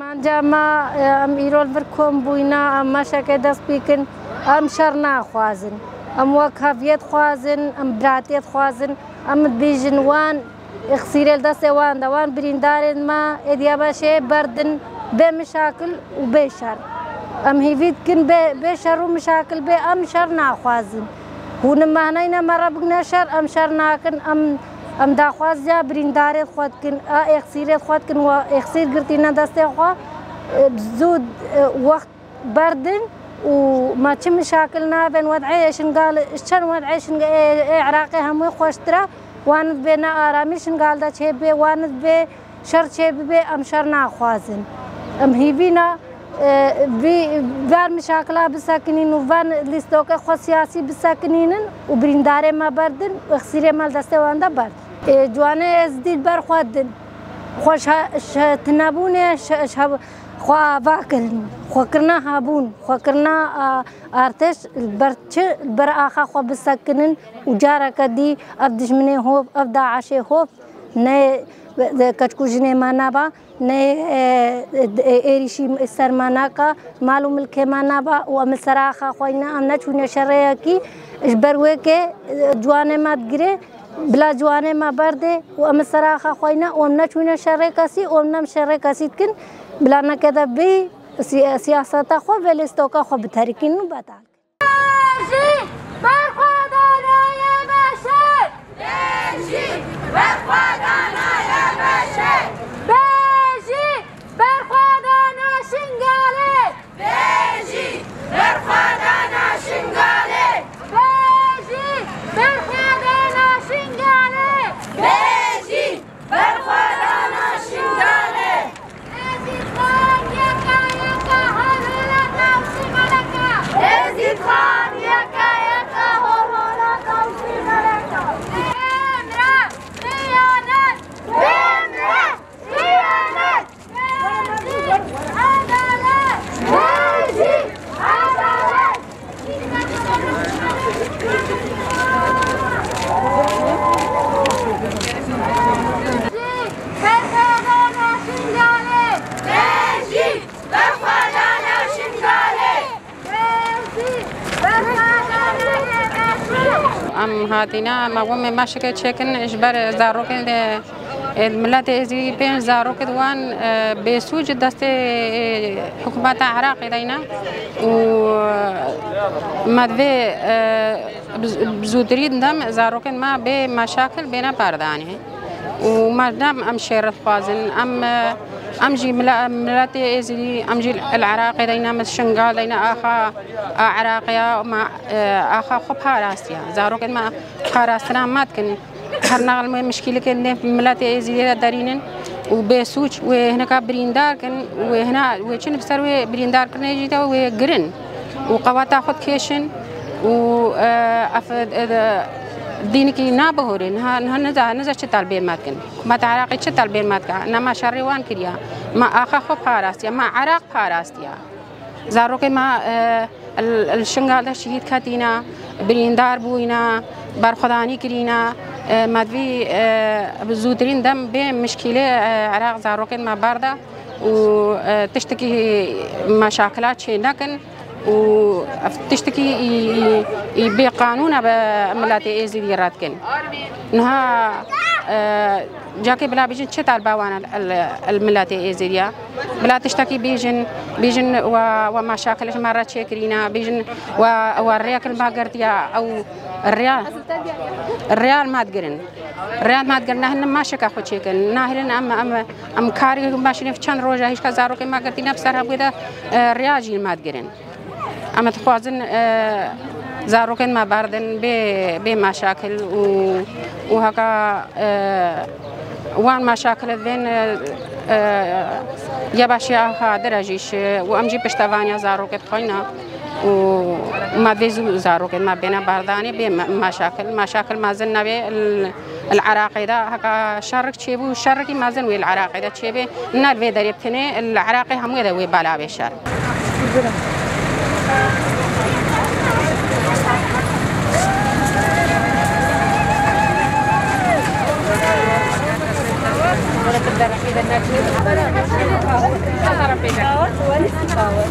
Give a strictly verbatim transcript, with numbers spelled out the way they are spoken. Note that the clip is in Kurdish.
Anca me, e, em îro li vir kom bûyne, em meşekê dest pê kin, em şer naxwazin. Em wek heviyê dixwazin, em biratiyê dixwazin, em dibêjin wan, êxsîrê li destê wan de, wan birîndarên me ê Diyabaşê berdin bê mişakil û bê şer. Em hêvî dikin bê, bê şer û mişakil bê, em şer naxwazin. Hûn ê me hineyne me re bigine şer, em şer nakin, em, em daxwaziya birîndarê xwe dikin, a êxsîrê xwe dikin, we êxsîr girtîne destê xwe, e, bi zû, e, wext berdin û me çi mişakil nabên, wed'ê Şingalê, ji çend wed'ê Şinga-, ê, ê Iraqê hemû xweştir e, wan dibê ne aramî Şingal de çêbê, wan dibê şer çêbibe, em şer naxwazin. Em hêvî ne, e, vî, van mişakila bisekinîn û van lîstokê xwe siyasî bisekinînin û birîndarê me berdin û êxsîrê me li destê wan de berdin. E, ciwanê Êzidî li ber xwe din. Xwe ji he-, ji tinebûnê, ji, ji he-, xwe ava kirin. Xwe kirine hebûn, xwe kirine, a, artêş, li ber çi? Li ber axa xwe bisekinin û careke dî ev dijminê hov, ev DAIŞê hov, ne, e, keçik û jinê me naba, ne, e, e, êrîşî ser me naka, mal û milkê me naba û em li ser axa xwe ne, em neçûne şereyekî, ji ber wê ke, e, ciwanê me digire, bila ciwanê me berdê û em li ser axa xwe ne û em neçûne şerê kesî û em ne şerê kesî dikin, bila neke de bê si-, siyaseta xwe ve lê stoka xwe biterikînin û betal. Bêjî berxwedana ye beşê. Bêjî berxwedana ye beşê. Bêjî berxwedana Şingalê. Bêjî berxwedana Şingalê. Bêjî berxwedana Şingalê. Bêjî Berxwedana Şingalê. Êzîdxan yeka yeka hol hola Tawsî Meleka. Êzîdxan yeka yeka hol hola Tawsî Meleka. Bêmre xiyanet. Bêmre xiyanet. Adalet! Adalet! Berxwedana Şingalê! Bêjî! Berxwedana Şingalê! Bêjî! Berxwedana Şingalê! Em hatîne, me wê meşekê çêkin ji ber zarokên de Ê, miletê Êzidî pênc zarokê di wan, e, bêsûc destê, e, hikûmeta Iraqê de ne û, e, me divê, e, bi, bi zûdirî dem zarokên me bê meşakil bêne berdanê û me dem em şêr dixwazin, em, e, em jî mile-, miletê Êzidî, em jî li Iraqê de ne, me Şingal de ne, axa a Iraqê ya, me, e, axa xwe parastiye. Zarokên me parastina me dikin. Her nexil me mişkîlikên nêv miletê Êzidiyê de derînin û bêsûc wê hineka birîndar kin, wê hina, wê çin bi ser wê birîndarkirinê jî de wê girin û qeweta xwe dikêşin û, e, ev, e, dînikî nabihorê, niha, niha niza, niza çi talbê me dikin. Hikûmeta Iraqê çi talbê me dike? Ne me şerê wan kiriye. Me axa xwe parastiye, me Iraq parastiye. Zarokê me, e, li, li Şingal de şehîd ketîne, birîndar bûyne, berxwedanî kirîne. E, me divî, e, bi zûtirîn dem bê mişkîlê, e, Iraq zarokên me berde û, e, tiştekî meşakila çê nekin û ev tiştekî î, î, î bêqanûn e bi miletê Êzidî red kin. Niha, e, Cakê bila bêjin çi talba wan e li, li miletê Êzîdiya? Bila tiştekî bêjin, bêjin we, we meşakil ji me re çêkirîne, bêjin we, we rêyek li me girtiye, ew rêya, rêya li me digirin. Rêya li me digirin, nehêlin meşeke xwe çêkin, nehêlin em, em, em karî meşînê çend roja hişka zarokê me girtîne bi ser hevgê de, e, rêya jî li me digirin. Em dixwazin, e, zarokên me berdin bê, bê meşakil û, û heka, e, wan meşakil divên, e, e, Yebaşiya Hadir e jîş û em jî piştevaniya zarokê dixweyne û me vê zû zarokên me bêne berdanê bê me-, meşakil. Meşakil mezin nebe. Li Iraqê de heka şerik çêbû, şerekî mezin wê li Iraqê de çêbê, ne li vê derê bi tenê, li Iraqê hemûyê de wê bela bê şer. Kawa, tu welî kawa.